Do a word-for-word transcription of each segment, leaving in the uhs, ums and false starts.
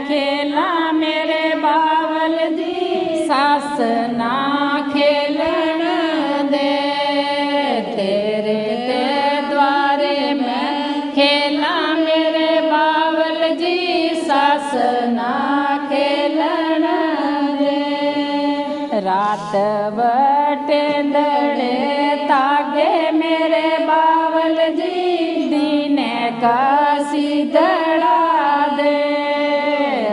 खेलां मेरे बावल जी, सस्स ना खेलन दे। तेरे ते द्वारे मैं खेलां मेरे बावल जी, सस्स ना खेलन दे। रात बटेंदड़े तागे मेरे बावल जी, दीने कसी दड़ा दे।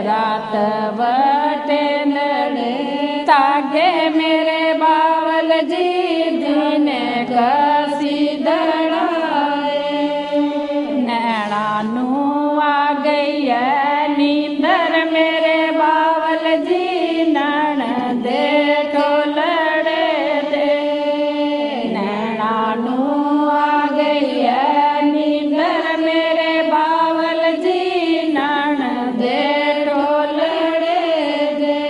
रात बटेंदड़े तागे मेरे बावल जी, दीने कसी दड़ा दे। नैना नू आ गई है नींदर मेरे बावल जी, नैन दे टोलड़े दे। नैना नू आ गई है नींदर मेरे बावल जी, नैन दे टोलड़े दे।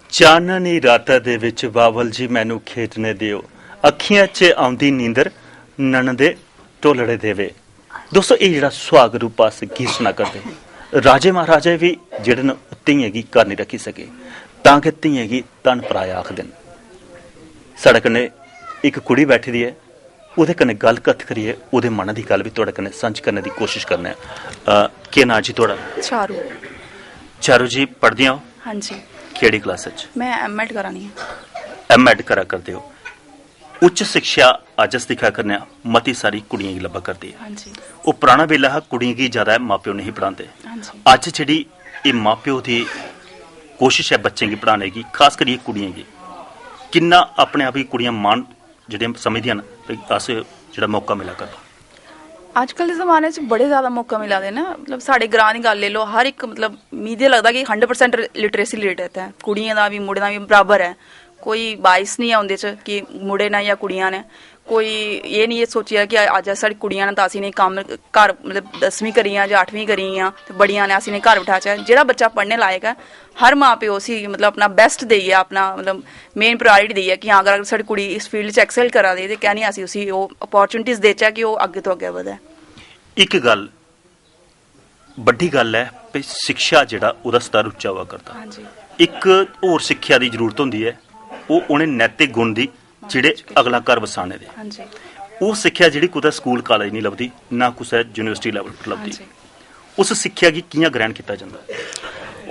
चाननी राता दे विच बावल जी मैनू खेडने देओ, अखियां च औंदी नींदर नन दे ढोलड़े देवे। दोस्तो, एह् जेह्ड़ा सुहाग रूपा अस गीत सुना करदे, राजे महाराजे बी जेह्ड़े न, ओह् धियें गी घर निं रक्खी सके, तां गै धियें गी धन पराया आखदे न। साढ़े कन्नै इक कुड़ी बैठी दी ऐ, ओह्दे कन्नै गल्ल कत्थ करियै ओह्दे मनै दी गल्ल बी थुआढ़े कन्नै सांझी करने दी कोशिश करने आं। अ, केह् नांऽ जी थुआढ़ा? चारू। चारू जी, पढ़दियां ओ? हां जी। केह्ड़ी क्लास च? मैं एम एड करा नी आं। एम एड करा करदे ओ। उच्च शिक्षा अज्ज अस दिक्खा करने आं, मती सारी कुड़ियें गी लब्भा करदी ऐ। हां जी। ओह् पराना बेल्ला हा, कुड़ियें गी ज्यादा मां प्यो नेईं पढ़ांदे। हां जी। अज्ज जेह्ड़ी एह् मां प्यो दी कोशिश ऐ बच्चें गी पढ़ाने गी, खास करियै कुड़ियें गी, किन्ना अपने आप गी कुड़ियां मान जेह्ड़ियां समझदियां न, भई अस जेह्ड़ा मौका मिला करदा। अजकल दे जमाने च बड़े ज्यादा मौका मिला दे न। मतलब, साढ़े ग्रां दी गल्ल लेई लैओ, हर इक, मतलब, मिगी ते लगदा कि हंड्रेड परसेंट लिटरेसी रेट इत्थै कुड़ियें दा बी मुड़ें दा बी बराबर ऐ। कोई बायस निं ऐ उं'दे च कि मुड़े न जां कुड़ियां न। कोई एह् निं एह् सोचियै कि अज्ज साढ़ी कुड़ियां न तां अस इ'नें कम्म घर, मतलब, दसमीं करी गेइयां जां अठमीं करी गेइयां ते बड़ियां न, अस इ'नें घर बठाचै। जेह्ड़ा बच्चा पढ़ने लायक ऐ, हर मां प्यो उसी, मतलब, अपना बेस्ट देइयै, अपना, मतलब, मेन प्रायोरिटी देइयै कि हां, अगर साढ़ी कुड़ी इस फील्ड च एक्सेल करा दी ते कैंह् निं अस उसी ओह् अपॉर्चुनिटीज देचै कि ओह् अग्गें तो अग्गें बधै। इक गल्ल, बड्डी गल्ल ऐ भई शिक्षा जेह्ड़ा, ओह्दा स्तर उच्चा होआ करदा। हां जी। इक होर सिक्खेआ दी जरूरत होंदी ऐ, ओह् उ'नें नैतिक गुण दी जेह्ड़े अगला घर बसाने दे। हां जी। ओह् सिक्खेआ जेह्ड़ी कुतै स्कूल कालेज निं लभदी, ना कुसै यूनिवर्सिटी लेवल पर लभदी। हां जी। उस सिक्खेआ गी कि'यां ग्रैह्ण कीता जंदा?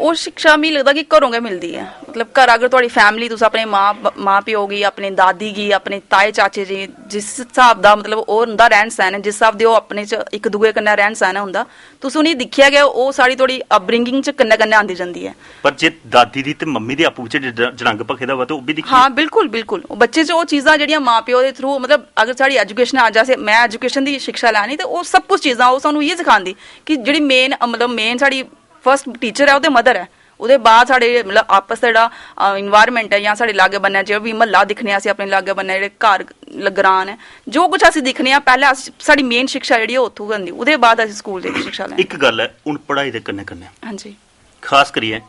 ओह् शिक्षा मिगी लगदा कि घरों गै मिलदी ऐ। मतलब, घर अगर थुआढ़ी फैमिली, तुस अपने मां, मां प्यो गी, अपने दादी गी, अपने ताए चाचे जी, जिस स्हाब दा, मतलब, ओह् उं'दा रैह्न सैह्न ऐ, जिस स्हाब दे ओह् अपने च इक दूए कन्नै रैह्न सैह्न ऐ उं'दा, तुस उ'नेंगी दिक्खियै गै ओह् सारी थुआढ़ी अपब्रिंगिंग च कन्नै कन्नै आंदी जंदी ऐ। पर जे दादी दी ते मम्मी दी आपूं बिच्चें ज-, जड़ंग भखे दा होऐ ते ओह् बी दिक्खियै। हां, बिल्कुल, बिल्कुल। ओह् बच्चे च ओह् चीजां जेह्ड़ियां मां प्यो दे थ्रू, मतलब, अगर साढ़ी एजुकेशन अज्ज असें, में एजुकेशन दी शिक्षा लैनी ते ओह् सब कुछ चीजां ओह् सानूं इ'यै सखांदी कि जेह्ड़ी मेन, मतलब, मेन साढ़ी फर्स्ट टीचर ऐ, ओह् ते मदर ऐ। ओह्दे बाद साढ़े, मतलब, आपस दा जेह्ड़ा इन्वायरमेंट ऐ जां साढ़े लागै बन्नै जेह्ड़ा बी म्हल्ला दिक्खने आं अस, अपने लागै बन्नै जेह्ड़े घर ल-, ग्रांऽ न, जो कुछ अस दिक्खने आं, पैह्लें अस, साढ़ी मेन शिक्षा जेह्ड़ी ऐ ओह् उत्थूं गै होंदी, ओह्दे बाद अस स्कूल दी शिक्षा लैने। इक गल्ल ऐ, हून पढ़ाई दे कन्नै कन्नै हां जी। खास करियै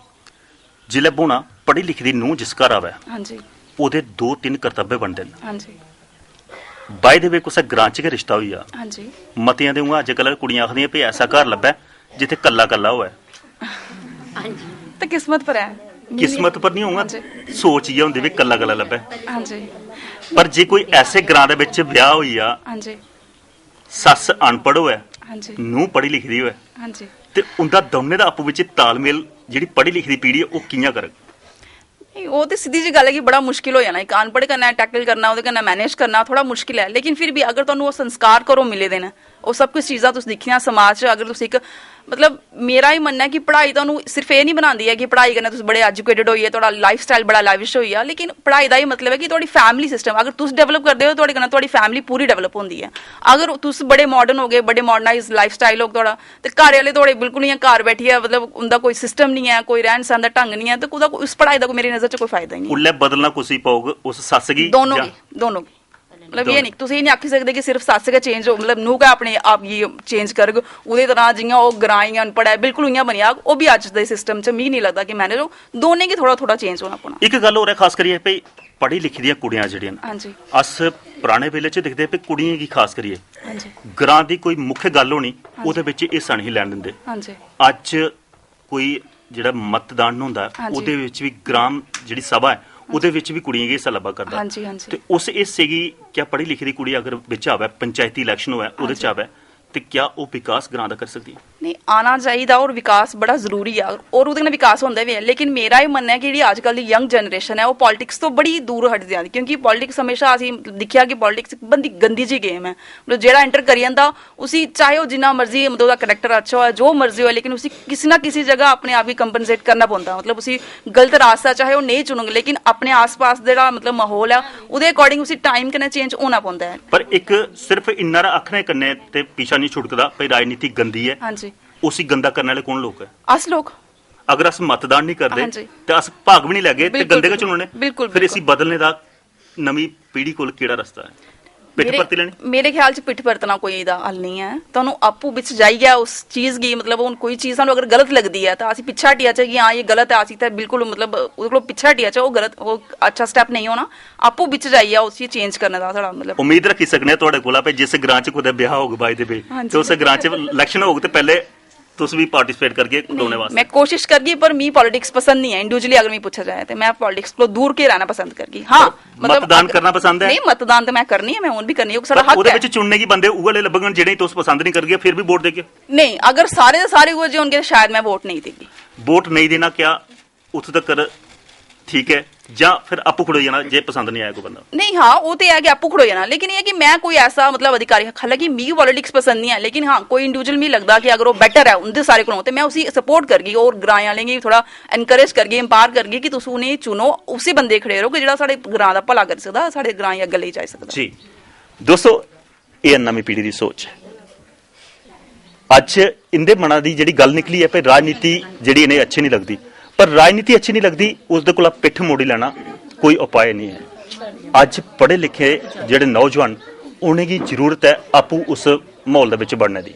जिसलै ब्होना पढ़ी लिखी दी नूंह् जिस घर आवै, हां जी। ओह्दे दो तिन्न कर्तव्य बनदे न। हां जी। बाय द वे, कुसै ग्रां च गै रिश्ता होई जा, हां जी। मतियां ते उ'आं अज्जकल कुड़ियां आखदियां भई ऐसा घर लब्भै जित्थै कल्ला कल्ला होऐ। ते किस्मत पर ऐ। किस्मत पर निं होङन, हां जी। सोच इ'यै होंदी भई कल्ला कल्ला लब्भै। हां जी। पर जे कोई ऐसे ग्रां दे बिच ब्याह होई जा, हां जी। सस्स अनपढ़ होऐ, हां जी। नूंह् पढ़ी लिखी दी होऐ, हां जी। ते उं'दा दौनें दा आपूं बिच्च तालमेल, जेह्ड़ी पढ़ी लिखी दी पीढ़ी ऐ, ओह् कि'यां करग? नेईं, ओह् ते सिद्धी जी गल्ल ऐ कि बड़ा मुश्किल होई जाना, इक अनपढ़ कन्नै टैकल करना, ओह्दे कन्नै मैनेज करना थोह्ड़ा मुश्किल ऐ। लेकिन फिर बी अगर तुहानू ओह् संस्कार घरों मिले दे न, ओह् सब कुछ चीज़ां तुस दिक्खियां समाज च, अगर तुस इक, मतलब, मेरा एह् मन्नना ऐ कि पढ़ाई तुहानू सिर्फ एह् निं बनांदी ऐ कि पढ़ाई कन्नै तुस बड़े एजुकेटेड होई गे, थुआढ़ा लाइफ स्टाइल बड़ा लैविश होई गेआ, लेकिन पढ़ाई दा एह् मतलब ऐ कि थुआढ़ी फैमिली सिस्टम अगर तुस डेवलप करदे ओ, थुआढ़े कन्नै थुआढ़ी फैमिली पूरी डेवलप होंदी ऐ। अगर तुस बड़े माडर्न होगे, बड़े माडर्नाइज लाइफ स्टाइल होग थुआढ़ा, ते घर आह्ले थुआढ़े बिल्कुल इ'यां घर बैठियै, मतलब, उं'दा कोई सिस्टम निं ऐ, कोई रैह्न सैह्न दा ढंग निं ऐ, ते कुतै उस पढ़ाई दा कोई, मेरी नजर च कोई फायदा ही निं। उल्लै बदलना कुसी पौग, उस सस्स गी दोनों जां गी, दोनों गी। मतलब, एह् निं, तुस एह् निं आखी सकदे कि सिर्फ सस्स गै चेंज हो, मतलब, नूंह् गै अपने आप गी चेंज करग, ओह्दे तरह जि'यां ओह् ग्रांऽ गी अनपढ़ ऐ, बिल्कुल उ'यां बनी जाग, ओह् बी अज्ज दे सिस्टम च मिगी निं लगदा कि मैनेज होग। दोनें गी थोह्ड़ा थोह्ड़ा चेंज होना पौना। इक गल्ल होर ऐ, खास करियै भई पढ़ी लिखी दियां कुड़ियां जेह्ड़ियां न, हां जी। अस पराने बेल्ले च दिखदे हे भई कुड़ियें गी खास करियै हां जी। ग्रां दी कोई मुख्य गल्ल होनी, हां जी। ओह्दे बिच हिस्सा नेईं लैन दिंदे। हां जी। अज्ज कोई जेह्ड़ा मतदान होंदा ऐ, हां जी। ओह्दे ਵਿੱਚ ਵੀ ਗ੍ਰਾਮ ਜਿਹੜੀ ਸਭਾ ਹੈ, ਉਹਦੇ ਵਿੱਚ ਵੀ ਕੁੜੀਆਂ गी हिस्सा लब्भा करदा। हां जी, हां जी। ਤੇ ਉਸ ਹਿੱਸੇ गी क्या पढ़ी लिखी दी कुड़ी अगर ਵਿੱਚ ਆਵੇ, पंचायती इलेक्शन होऐ, ਉਹਦੇ ਚ ਆਵੇ, ਤੇ क्या ਉਹ ਵਿਕਾਸ ਗ੍ਰਾਮ ਦਾ ਕਰ ਸਕਦੀ ਹੈ? ਨਹੀਂ, ਆਣਾ ਚਾਹੀਦਾ ਔਰ ਵਿਕਾਸ ਬੜਾ ਜ਼ਰੂਰੀ ਆ ਔਰ ਉਹਦੇ ਨਾਲ ਵਿਕਾਸ ਹੁੰਦਾ ਵੀ ਹੈ। ਲੇਕਿਨ ਮੇਰਾ ਇਹ ਮੰਨਣਾ ਹੈ ਕਿ ਜਿਹੜੀ ਅੱਜ ਕੱਲ੍ਹ ਦੀ ਯੰਗ ਜਨਰੇਸ਼ਨ ਹੈ, ਉਹ ਪੋਲਿਟਿਕਸ ਤੋਂ ਬੜੀ ਦੂਰ ਹਟ ਜਾਂਦੀ, ਕਿਉਂਕਿ ਪੋਲਿਟਿਕਸ ਹਮੇਸ਼ਾ ਅਸੀਂ ਦੇਖਿਆ ਕਿ ਪੋਲਿਟਿਕਸ ਇੱਕ ਬੰਦੀ ਗੰਦੀ ਜੀ ਗੇਮ ਹੈ। ਮਤਲਬ ਜਿਹੜਾ ਐਂਟਰ ਕਰੀ ਜਾਂਦਾ, ਉਸੀ, ਚਾਹੇ ਉਹ ਜਿੰਨਾ ਮਰਜ਼ੀ, ਮਤਲਬ ਉਹਦਾ ਕਰੈਕਟਰ ਅੱਛਾ ਹੋਇਆ, ਜੋ ਮਰਜ਼ੀ ਹੋਇਆ, ਲੇਕਿਨ ਉਸੀ ਕਿਸੇ ਨਾ ਕਿਸੇ ਜਗ੍ਹਾ ਆਪਣੇ ਆਪ ਹੀ ਕੰਪਨਸੇਟ ਕਰਨਾ ਪੈਂਦਾ। ਮਤਲਬ ਉਸੀ ਗਲਤ ਰਾਸਤਾ ਚਾਹੇ ਉਹ ਨਹੀਂ ਚੁਣੋਗੇ, ਲੇਕਿਨ ਆਪਣੇ ਆਸ-ਪਾਸ ਜਿਹੜਾ ਮਤਲਬ ਮਾਹੌਲ ਆ, ਉਹਦੇ ਅਕੋਰਡਿੰਗ ਉਸੀ ਟਾਈਮ ਕਨੇ ਚੇਂਜ ਹੋਣਾ ਪੈਂਦਾ ਹੈ। ਪਰ ਇੱਕ ਸਿਰਫ ਇੰਨਾ ਰਾ ਆਖਣੇ ਕਨੇ ਤੇ ਪਿੱਛਾ ਨਹੀਂ ਛੁਟਕਦਾ ਭਈ ਰਾਜਨੀਤੀ ਗੰਦੀ ਹੈ। ਹਾਂਜੀ। ਉਸੀ ਗੰਦਾ ਕਰਨ ਵਾਲੇ ਕੌਣ ਲੋਕ ਹੈ? ਅਸ ਲੋਕ। ਅਗਰ ਅਸ मतदान नहीं करदे ਹਾਂਜੀ। ਤੇ ਅਸ ਭਾਗ ਵੀ ਨਹੀਂ ਲੱਗੇ ਤੇ ਬਿਲਕੁਲ, ਗੰਦੇ ਕਾ ਬਿਲਕੁਲ। ਚੁਣਨੇ। ਬਿਲਕੁਲ, ਫਿਰ ਬਿਲਕੁਲ। ਇਸੀ ਬਦਲਨੇ ਦਾ ਨਵੀਂ ਪੀੜ੍ਹੀ ਕੋਲ ਕਿਹੜਾ ਰਸਤਾ ਹੈ? ਪਿੱਠ ਮੇਰੇ- ਪਰਤੀ ਲੈਣੀ? ਮੇਰੇ ਖਿਆਲ ਚ ਪਿੱਠ ਪਰਤਣਾ ਕੋਈ ਇਹਦਾ ਹੱਲ ਨਹੀਂ ਹੈ। ਤੁਹਾਨੂੰ ਆਪੂ ਵਿੱਚ ਜਾਈਏ ਉਸ ਚੀਜ਼ ਕੀ, ਮਤਲਬ ਹੁਣ ਕੋਈ ਚੀਜ਼ ਸਾਨੂੰ ਅਗਰ ਗਲਤ ਲੱਗਦੀ ਹੈ ਤਾਂ ਅਸੀਂ ਪਿੱਛਾ ਹਟਿਆ ਚ ਕਿ ਹਾਂ ਇਹ ਗਲਤ ਹੈ, ਅਸੀਂ ਤਾਂ ਬਿਲਕੁਲ ਮਤਲਬ ਉਹਦੇ ਕੋਲ ਪਿੱਛਾ ਹਟਿਆ ਚ, ਉਹ ਗਲਤ, ਉਹ ਅੱਛਾ ਸਟੈਪ ਨਹੀਂ ਹੋਣਾ। ਆਪੂ ਵਿੱਚ ਜਾਈਏ ਉਸ ਚੀਜ਼ ਚੇਂਜ ਕਰਨ ਦਾ ਸਾਡਾ ਮਤਲਬ। ਉਮੀਦ ਰੱਖੀ ਸਕਨੇ ਆ ਤੁਹਾਡੇ ਕੋਲ ਆਪੇ ਜਿਸ ਗ੍ਰਾਮ ਚ ਕੋਈ ਵਿਆਹ ਹੋਊਗਾ ਬਾਈ ਦੇ ਵੇ ਹਾਂਜੀ। ਤੇ ਉਸ ਗ੍ਰਾਮ ਚ ਇਲੈਕਸ਼ਨ ਹੋਊਗਾ ਤੇ ਪਹਿਲੇ ਤੁਸੀਂ ਵੀ ਪਾਰਟਿਸਿਪੇਟ ਕਰਕੇ ਖਲੋਣੇ ਵਾਸਤੇ। ਮੈਂ ਕੋਸ਼ਿਸ਼ ਕਰਗੀ, ਪਰ ਮੀ ਪੋਲਿਟਿਕਸ ਪਸੰਦ ਨਹੀਂ ਹੈ। ਇੰਡੀਵਿਜੂਅਲੀ ਅਗਰ ਮੈਂ ਪੁੱਛਿਆ ਜਾਏ ਤੇ ਮੈਂ ਪੋਲਿਟਿਕਸ ਤੋਂ ਦੂਰ ਕੇ ਰਹਿਣਾ ਪਸੰਦ ਕਰਗੀ। ਹਾਂ, ਮਤਲਬ मतदान ਅਗਰ- करना पसंद है? ਨਹੀਂ, मतदान ਤਾਂ ਮੈਂ ਕਰਨੀ ਹੈ, ਮੈਂ ਹੁਣ ਵੀ ਕਰਨੀ ਹੈ, ਉਹ ਸਾਡਾ ਪਰ ਹੱਕ ਉਹਦੇ ਹੈ। ਵਿੱਚ ਚੁਣਨੇ ਕੀ ਬੰਦੇ ਉਹ ਵਾਲੇ ਲੱਭਣ ਜਿਹੜੇ ਤੁਸੀਂ ਪਸੰਦ ਨਹੀਂ ਕਰਗੇ, ਫਿਰ ਵੀ ਵੋਟ ਦੇਗੇ। ਨਹੀਂ, ਅਗਰ ਸਾਰੇ ਦੇ ਸਾਰੇ ਉਹ ਜਿਹੇ ਹੋਣਗੇ, ਸ਼ਾਇਦ ਮੈਂ ਵੋਟ ਨਹੀਂ ਦੇਗੀ। ਵੋਟ ਨਹੀਂ ਦੇਣਾ ਕਿਆ ਉੱਥੋਂ ਤੱਕ ਠੀਕ ਹੈ, ਜਾਂ ਫਿਰ ਆਪੂ ਖੜੋ ਜਾਣਾ ਜੇ ਪਸੰਦ ਨਹੀਂ ਆਇਆ ਕੋਈ ਬੰਦਾ? ਨਹੀਂ, ਹਾਂ, ਉਹ ਤੇ ਹੈ ਕਿ ਆਪੂ ਖੜੋ ਜਾਣਾ, ਲੇਕਿਨ ਇਹ ਕਿ ਮੈਂ ਕੋਈ ਐਸਾ ਮਤਲਬ ਅਧਿਕਾਰੀ, ਹਾਲਾਂਕਿ ਮੀ ਪੋਲਿਟਿਕਸ ਪਸੰਦ ਨਹੀਂ ਹੈ, ਲੇਕਿਨ ਹਾਂ, ਕੋਈ ਇੰਡੀਵਿਜੂਅਲ ਮੀ ਲੱਗਦਾ ਕਿ ਅਗਰ ਉਹ ਬੈਟਰ ਹੈ ਉਹਦੇ ਸਾਰੇ ਕੋਲੋਂ, ਤੇ ਮੈਂ ਉਸੀ ਸਪੋਰਟ ਕਰਗੀ ਔਰ ਗ੍ਰਾਮ ਵਾਲੇ ਗੀ ਥੋੜਾ ਐਨਕਰੇਜ ਕਰਗੀ, ਐਮਪਾਵਰ ਕਰਗੀ ਕਿ ਤੁਸੀਂ ਉਹਨੇ ਚੁਣੋ, ਉਸੇ ਬੰਦੇ ਖੜੇ ਰਹੋ ਕਿ ਜਿਹੜਾ ਸਾਡੇ ਗ੍ਰਾਮ ਦਾ ਭਲਾ ਕਰ ਸਕਦਾ, ਸਾਡੇ ਗ੍ਰਾਮ ਹੀ ਅੱਗੇ ਲਈ ਜਾ ਸਕਦਾ। ਜੀ ਦੋਸਤੋ, ਇਹ ਹੈ ਨਵੀਂ ਪੀੜ੍ਹੀ ਦੀ ਸੋਚ। ਅੱਜ ਇਹਦੇ ਮਨਾਂ ਦੀ ਜਿਹੜੀ ਗੱਲ ਨਿਕਲੀ ਹੈ, ਪਰ ਰਾਜਨੀਤੀ ਜਿਹੜੀ ਇਹਨੇ ਅੱਛੀ ਨਹੀਂ ਲੱਗਦੀ, ਪਰ ਰਾਜਨੀਤੀ ਅੱਛੀ ਨਹੀਂ ਲੱਗਦੀ, ਉਸ ਦੇ ਕੋਲ ਪਿੱਠ ਮੋੜੀ ਲੈਣਾ ਕੋਈ ਉਪਾਅ ਨਹੀਂ ਹੈ। ਅੱਜ ਪੜ੍ਹੇ ਲਿਖੇ ਜਿਹੜੇ ਨੌਜਵਾਨ, ਉਹਨਾਂ ਦੀ ਜ਼ਰੂਰਤ ਹੈ ਆਪੂ ਉਸ ਮਾਹੌਲ ਦੇ ਵਿੱਚ ਵੜਨ ਦੀ।